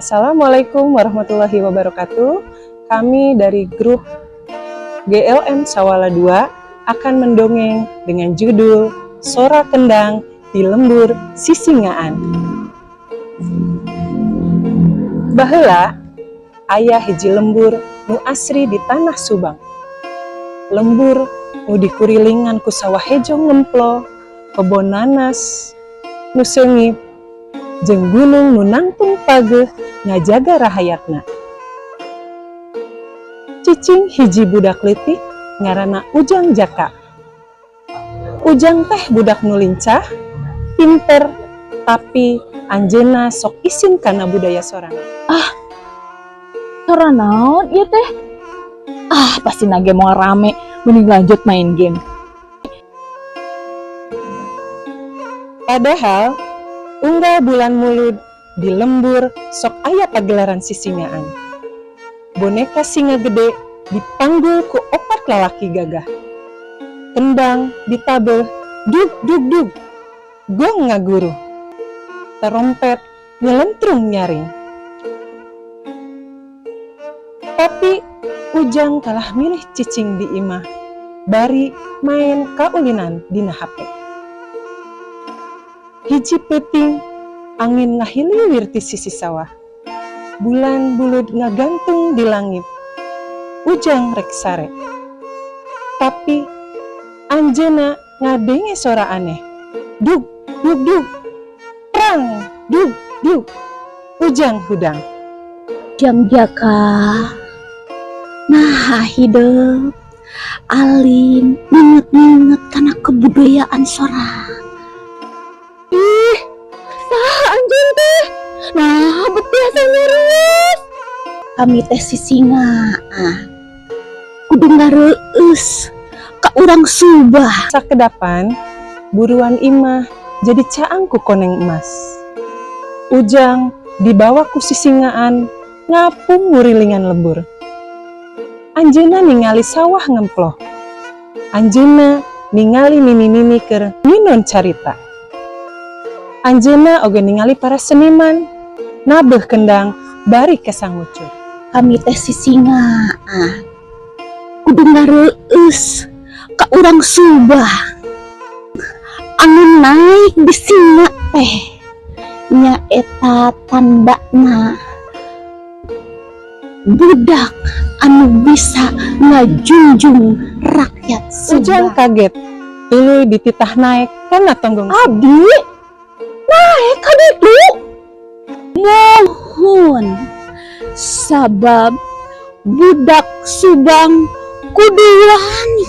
Assalamualaikum warahmatullahi wabarakatuh. Kami dari grup GLM Sawala 2 akan mendongeng dengan judul Sora Kendang di Lembur Sisingaan. Baheula aya hiji lembur nu asri di tanah Subang. Lembur nu dikurilingan ku sawah hejo ngemplo, kebon nanas nu seungit, jeung gunung nu nangtung pageuh ngajaga rahayatna. Cicing hiji budak leutik ngaranna Ujang Jaka. Ujang teh budak nu lincah, pinter, tapi anjeunna sok isin kana budaya sorangan. Sora naon ieu teh? Ah, pasti nage mau rame, mending lanjut main game. Padahal unggal bulan Mulud di lembur sok aya pagelaran sisingaan. Boneka singa gede dipanggul ku opat lalaki gagah. Kendang ditabeuh dug dug dug. Gong ngaguruh. Terompet nyelentrung nyaring. Tapi Ujang kalah milih cicing di imah, bari main kaulinan dina HP. Hiji peuting angin ngahiliwir ti sisi sawah. Bulan bulud ngagantung di langit. Ujang rek sare. Tapi anjeunna ngadenge sora aneh. Dug dug dug. Prang dug dug. Ujang hudang. Jang Jaka. Nah, hidup alim nginget-nginget kana kebudayaan sorang. Ih, saha anjeun teh? Nah, bet biasa nyarios. Kami teh sisingaan. Kudu ngareus ka urang Subah. Sakedapan buruan imah jadi caang ku koneng emas. Ujang dibawa ku sisingaan ngapung ngurilingan lembur. Anjeunna ningali sawah ngemploh. Anjeunna ningali nini-nini keur nginun carita. Anjeunna oge ningali para seniman nabeuh kendang bari kesangucur. Kami teh sisingaan. Kudu ngareus ka urang Subah. Anu naik di singa teh nyaeta tandana budak anu bisa ngajunjung rakyat Ujang Subah. Kaget, tuluy dititah naek kana tonggong singa. Abdi naek ka ditu. Muhun, sabab budak Subang kudu wani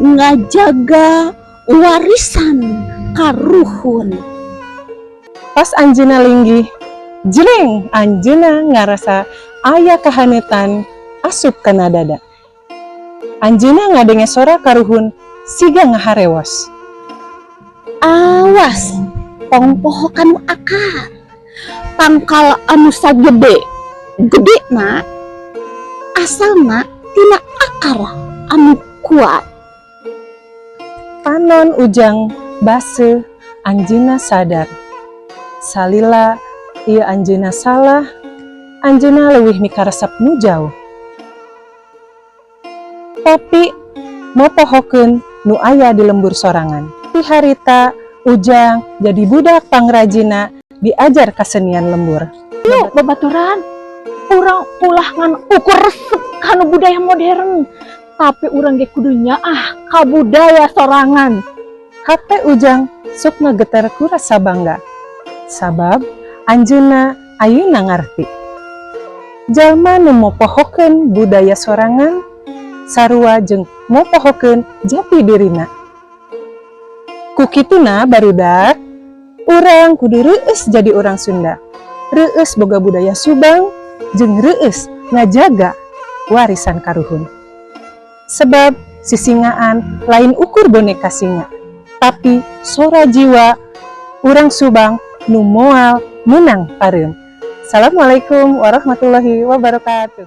ngajaga warisan karuhun. Pas anjeunna linggih, jreng, anjeunna ngarasa aya kahaneutan asup kana dada. Anjeunna ngadenge sora karuhun siga ngaharewos. Awas, tong poho kanu akar, tangkal anu sagede gede na asalna tina akar anu kuat. Panon Ujang baseuh, anjeunna sadar. Salila ieu anjeunna salah, anjeunna leuwih mikaresep nu jauh. Tapi mopohokeun nu aya di lembur sorangan. Ti harita Ujang jadi budak pangrajina diajar kasenian lembur. Yuk, babaturan. Urang ulah ngan ukur resep kanu budaya modern. Tapi urang ge kudu nyaah ka budaya sorangan. Hate Ujang sok ngageter ku rasa bangga. Sabab anjeunna ayeuna ngarti. Jalma nu mopohokeun budaya sorangan sarua jeung mopohokeun jati dirina. Ku kituna, barudak, urang kudu reueus jadi urang Sunda. Reueus boga budaya Subang jeung reueus ngajaga warisan karuhun. Sebab sisingaan lain ukur boneka singa, tapi sora jiwa urang Subang nu moal meunang pareum. Assalamualaikum warahmatullahi wabarakatuh.